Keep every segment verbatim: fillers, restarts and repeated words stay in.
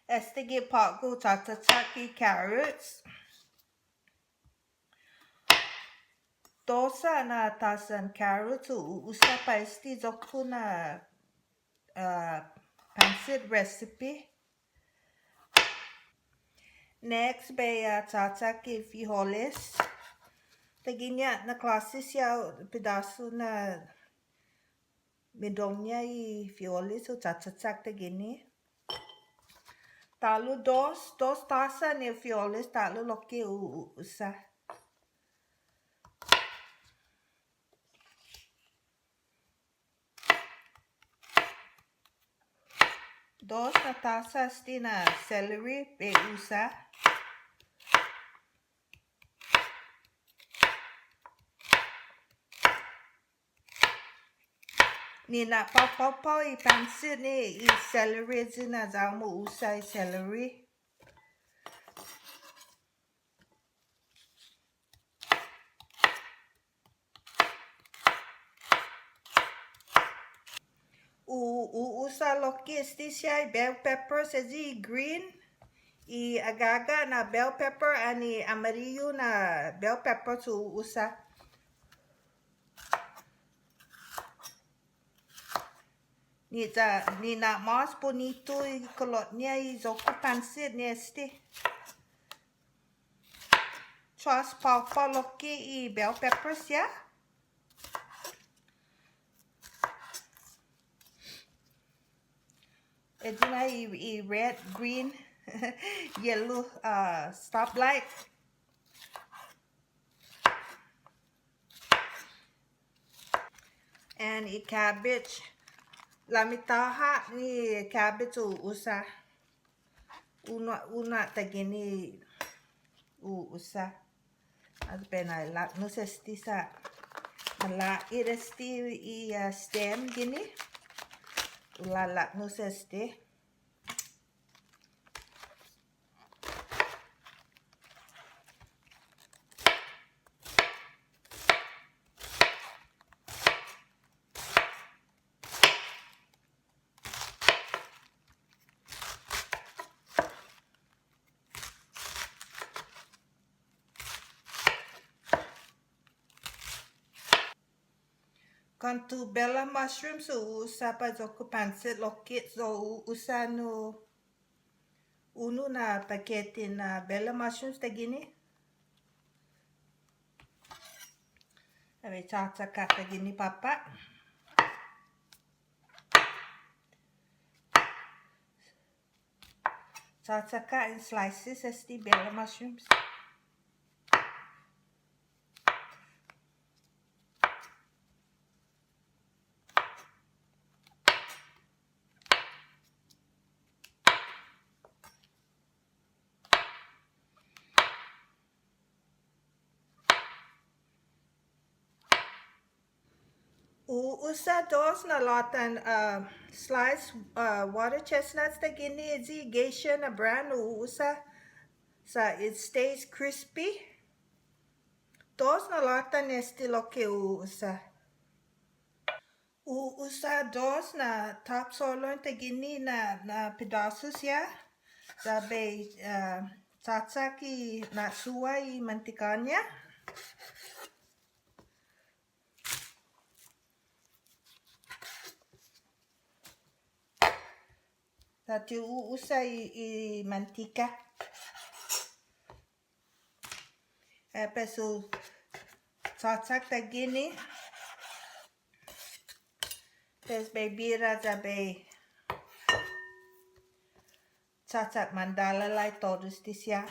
Estague' på'go chachachak i carrots. Dos na tåsan carrots hu u'usa para este iyo-ku na, ah, pancit recipe. Next, bai, ah, chachak i frijoles. Taiguini na klåse siha pedåsu na mindong-ña i frijoles hu chachachak taiguini. Ta'lo dos, dos tåsa ni frijoles ta'lo lokkue' hu, hu u'usa. Dos na tåsa este na celery bai u'usa. Ni na'påpå i pancit ni i celery, este na ya-hu u'usa i celery. Hu, hu u'usa lokkue' este siha i bell pepper, este i green, i agaga' na bell pepper, yan i amarillo na bell pepper hu u'usa. Ni ya, ni na'mås bunitu i kulot-ña i iyo-ku pancit ni este. Trås påpa' lokkue' i bell peppers, ya. Este na i, i red, green, yellow, uh, stoplight. And i cabbage. Lamitå ha' ni cabbage hu u'usa. Unu, unu taiguini hu u'usa. As pena laknos este sa'. Mala'e' este i, uh, stem guini. Hu lalaknos este. Kuanto bella mushrooms hu u'usa para iyo-ku pancit lokkue', so hu u'usa nu unu na pakete na bella mushrooms taiguini. Bai chachak ha' taiguini påpa'. Chachak ha' in slices este bella mushrooms. Hu u'usa dos na låtan, uh, sliced, uh, water chestnuts taiguini, este geisha na brand hu u'usa. Sa' it stays crispy. Dos na låtan este lokkue' hu u'usa. Hu u'usa dos na top sirloin taiguini na, na pedåsu siha. Ya bai, uh, chachak i na'suha i mantika-ña. Ya ti hu u'usa i, i mantika. Pues hu chachak taiguini. Pues bai bira ya bai chachak mandalålai todu este siha.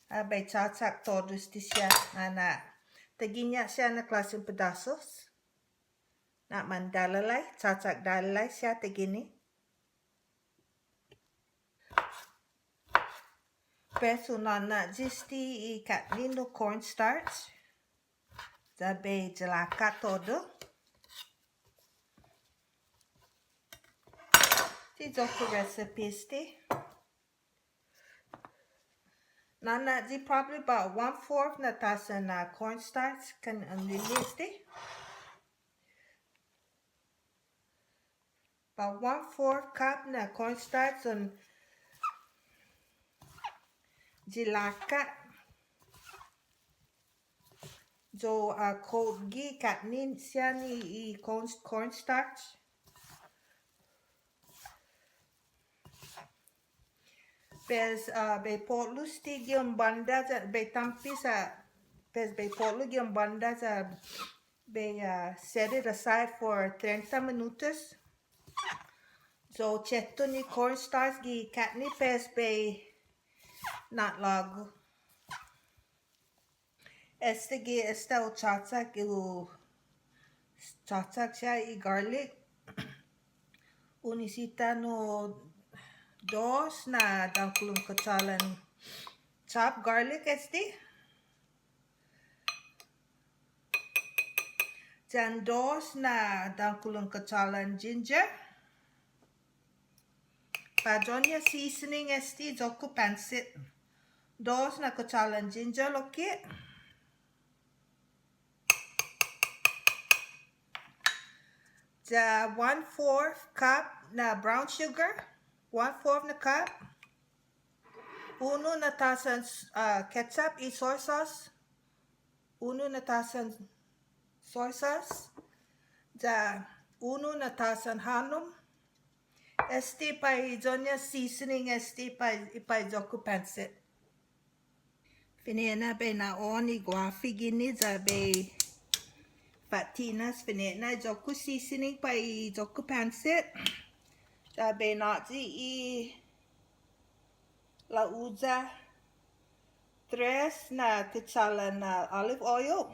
Ah, bai chachak todu este siha, na, na. Taiguini siha na klåsen pedåsus. Na mandalålai, chachak dalålai siha taiguini. Pues hu nå'na' este i kåtne nu cornstarch. Ya bai yalaka' todu. Ti iyo-ku recipe este. Na'na'yi probably about one fourth na tåsan na cornstarch, kalan un lili'e' este. About one fourth cup na cornstarch un yelaka. Yo, ah, coat gi kåtne siha ni i corn, cornstarch. Pues, ah, bai po'lo este gi un bånda ya, bai tampe sa', pues bai po'lo gi un bånda ya bai, ah, set it aside for trenta minutos. So, che'cho'-ña i cornstarch gi kåtne pues bai na'lågu. Estague', esta hu chåchak, hu chåchak siha i garlic. Hu nisisita nu dos na dångkolon kuchålan chopped garlic este. Yan dos na dångkolon kuchålan ginger. Para ayu na seasoning este iyo-ku pancit. Dos na kuchålan ginger lokkue'. Ya one fourth cup na brown sugar. One fourth na cup. Unu na tåsan, ah, ketchup i soy sauce. Unu na tåsan soy sauce. Ya unu na tåsan hånom. Este para ayu na seasoning este para, para iyo-ku pancit. Fine'na bai na'on i guåfi guini ya bai fa'tinas fine'na iyo-ku seasoning para iyo-ku pancit. Ya bai nå'yi i la'uya tres na kuchålan na olive oil.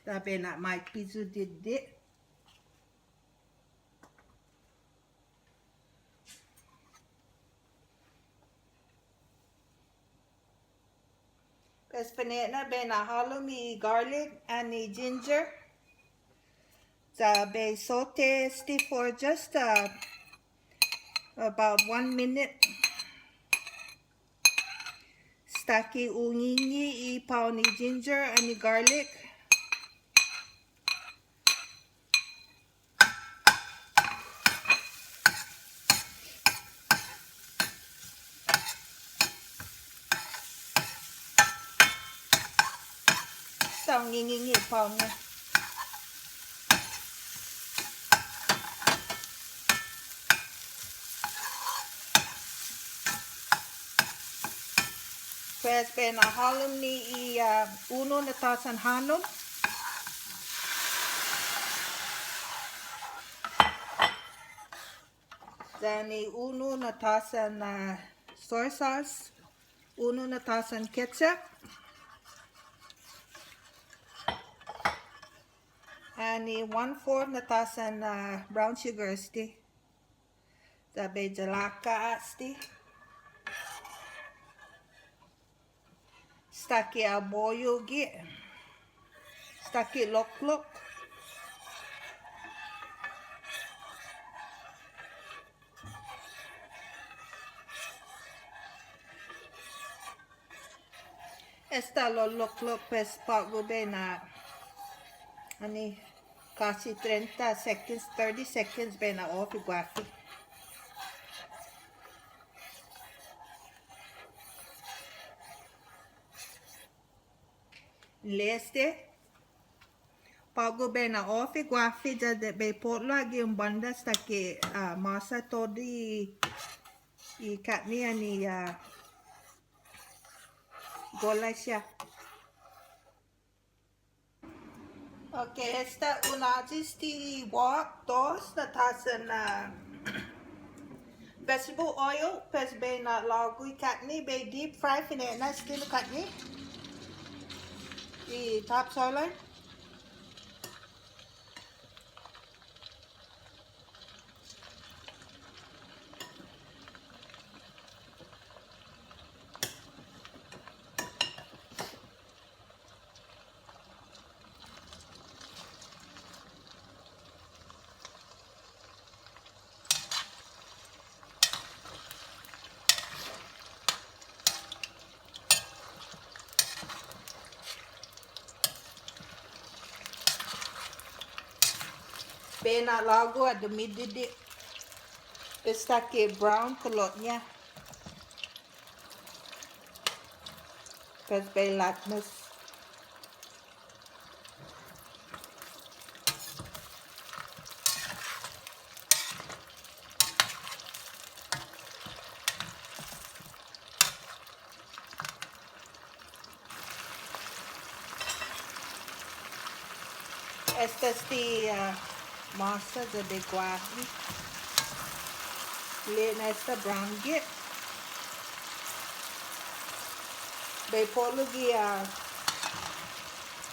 Ya bai na'maipe yu' didide'. Pues fine'na bai na'hålom i garlic and i ginger. Ya bai saute este for just, uh, about one minute. Estaki hu nginge' i pao ni ginger and i garlic. Esta hu nginge' i pao-ña. Pues bai na'hålom ni i, ah, unu na tåsan hånom. Yan i unu na tåsan, ah, soy sauce. Unu na tåsan ketchup. And i one fourth na tåsan, ah, brown sugar este. Ya bai yelaka este. Estaki aboyu gi. Estaki loklok. Esta loloklok pues på'go bai na, annai, kasi trenta seconds, thirty seconds bai na'off i guåfi. Li'e' este. På'go bai na'off i guåfi ya bai po'lo gi un bånda estaki, ah, måsa todu i, i kåtne annai, ah, gollai siha. Okay, esta hu nå'yi este wok, dos na tåsan, ah, vegetable oil, pues bai na'lågu i kåtne, bai deep fry fine'na este na kåtne. I top sirloin. Bai na'lågu ha' dumididi' esta ki brown kulot-ña. Pues bai laknos. Esta este, ah, måsa ya bai guaha. Li'e' na esta brown hit. Bai po'lo gi, ah,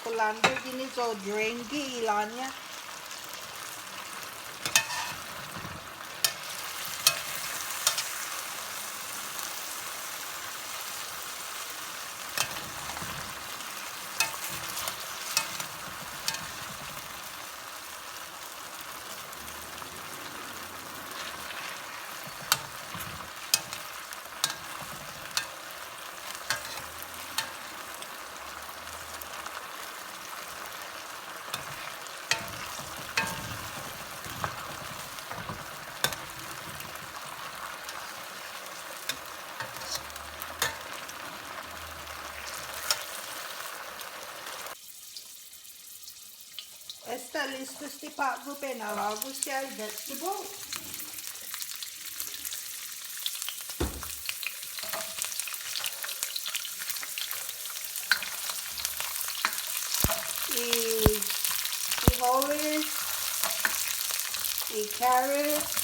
colander guini ya u drain gi ilå-ña. Esta listo este på'go bai na'lågu siha i vegetable. I, i frijoles, i carrots.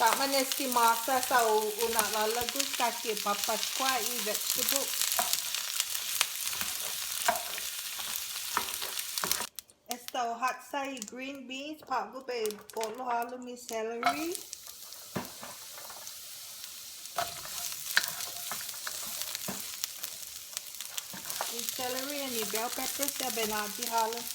Tåtna'an este måsa sa' u, u na'lålagu sa' ki papacho'a i vegetable. Esta u hot sa' i green beans, på'go bai po'lo hålom i celery. I celery and i bell peppers, ya bai na'yi hålom.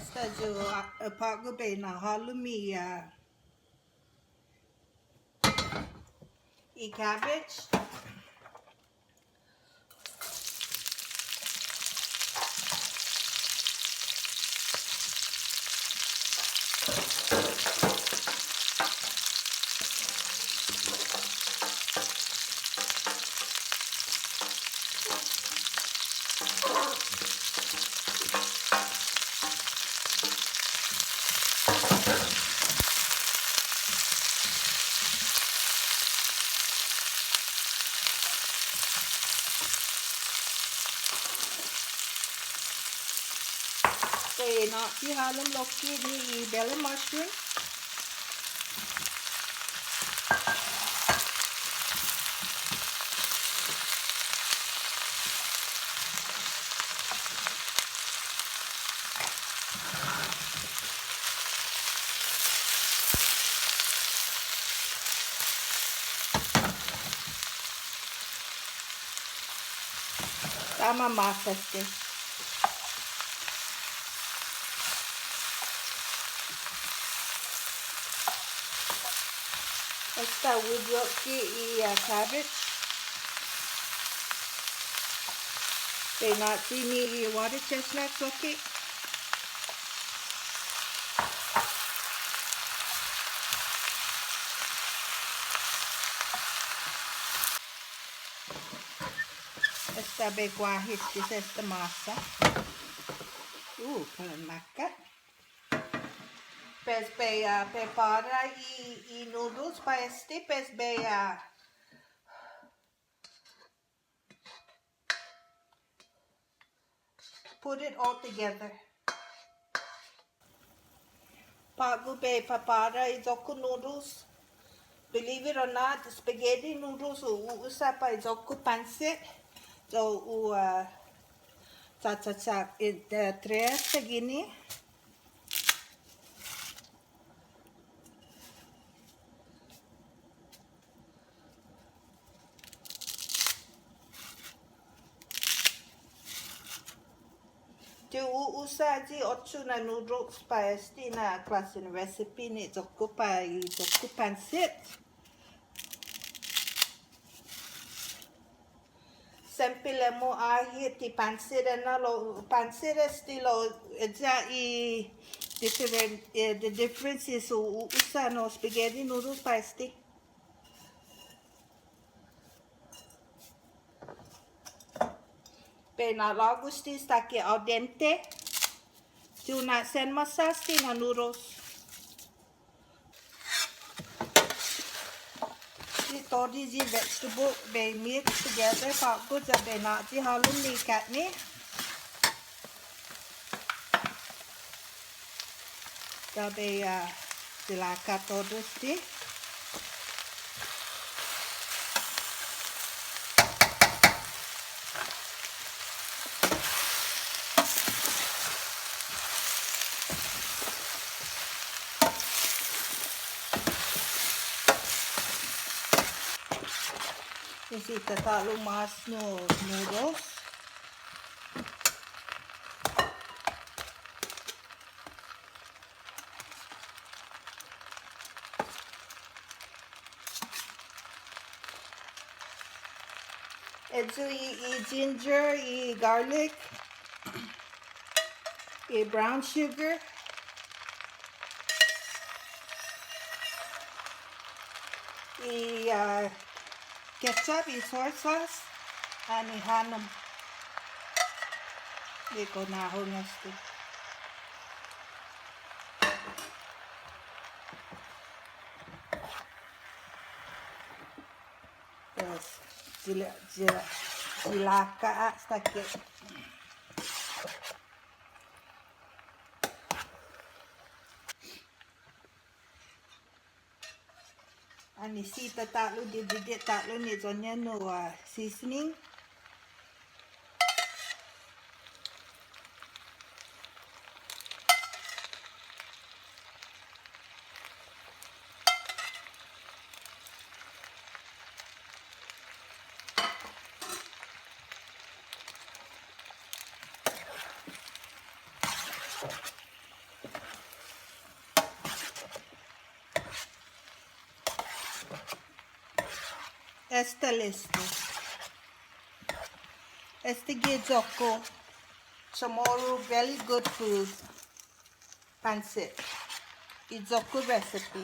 Esta yu', ah, på'go bai na'hålom i, ah, i cabbage. Bai na'yi hålom lokkue' ni i bell mushroom. Tama måsa este. Esta hu lokkue' i, ah, cabbage. Bai na'yi ni water chestnuts, okay? Esta bai guaha este, esta måsa. Uh, palånaka. Pues bai, ah, prepara i, i noodles para este, pues bai, ah, put it all together. På'go bai prepara i iyo-ku noodles. Believe it or not, spaghetti noodles hu, hu usa para i iyo-ku pancit. So, hu, uh, cha, cha, cha, i, uh, tres guini. Ti hu usa i ocho na noodles para este na klåsen recipe ni iyo-ku, para i iyo-ku pancit. Siempre ilek-mu ahe' ti pancit enao, lao pancit este lao, eh, ya i different, eh, the difference is hu, hu usa na spaghetti noodles para este. Bai na'lågu este esta ki al dente. Ti hu na'sen måsa este na noodles. Ti todu i vegetable bai mix together på'go ya bai na'yi hålom ni kåtne. Ya bai, ah, chilaka' todu este. Nisisita ta'lo mås nu-, noodles. Ayu i, i ginger, i garlic, i brown sugar, i, ah, ketchup, i soy sauce, and i hånom. Bai hu nahong este. Pues, chila-, chila-, chilaka' esta ki. Nisisita ta'lo, didide' ta'lo ni iyo-ña nu, ah, seasoning. Esta listo. Estague' iyo-ku Chamorro belly good food. Pancit. Iyo-ku recipe.